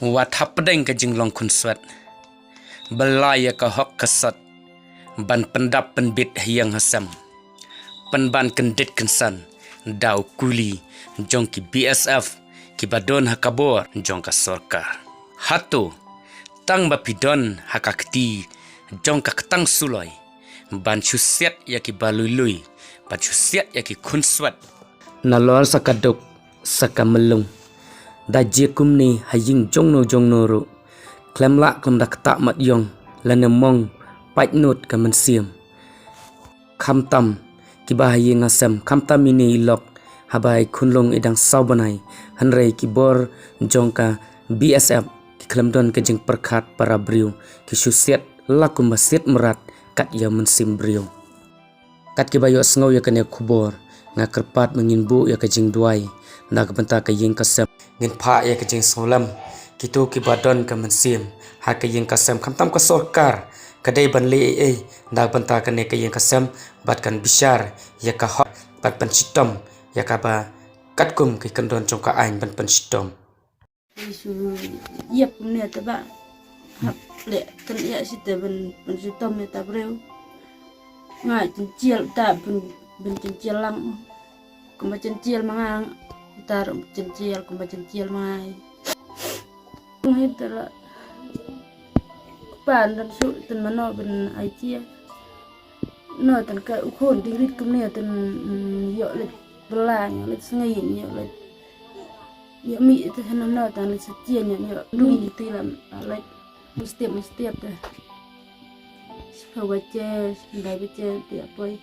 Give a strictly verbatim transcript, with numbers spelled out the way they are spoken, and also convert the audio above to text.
Wat hapdeng ka jinglong khunswet, ba la ïa ka hok ka sot ban pyndap pynbit ha ïing ha sem, pynban kyndit kynsan da u kuli jong ki B S F kiba don ha ka bor jong ka sorkar. Hato tang ba phi don ha ka kti jong ka ktang suloi ban shu siat ïa kiba lui lui, ban shu siat ïa ki khunswet? Nalor sa ka duk sa ka myllung, da jia kumne ha ïing jongno jongno ruh, khlem lah khlem da ktah mat ïong lane mong paitnud ka mynsiem. Khamtam kiba ha ïing ha sem, khamtam ine i lok, haba i khunlung i dang saw bnai, hynrei ki bor jong ka B S F ki khlem don ka jingpyrkhat para briew, ki shu siat la kumba siat mrad kat ïa u mynsiem briew. Kat kiba ïohsngew ïa kane ka khubor, nga kyrpad ba ngin buh ïa ka jingduwai na ka bynta ka ïing ka sem. Ngin phah ïa ka jingsngewlem kito kiba don ka mynsiem ha ka ïing ka sem, khamtam ka sorkar ka dei ban leh ei ei na ka bynta kane ka ïing ka sem, bad kan bishar ïa ka hok, bad pynshitom ïa kaba katkum ki kyndon jong ka aiñ ban pynshitom. Shu ïap kumne te ba hap leh kan ïa shi te ban pynshitom ïa ta briew. Nga jynjial ta ban, ban jynjial lang. Kumba jynjial ma nga, ta ruh jynjial kumba jynjial ma nga. Kumne te la kpa ndan shu tyn mano ban ai jia. No tyn ka u khun ding rit kumne tyn, mm, ïoh leit bylla, ïoh leit sngi, ïoh leit, ïoh mih te hynno no tyn leit sa jia, ïoh, ïoh dung ti lam, ah, leit mustep mustep te. Shiphew baje, shindai baje te poi.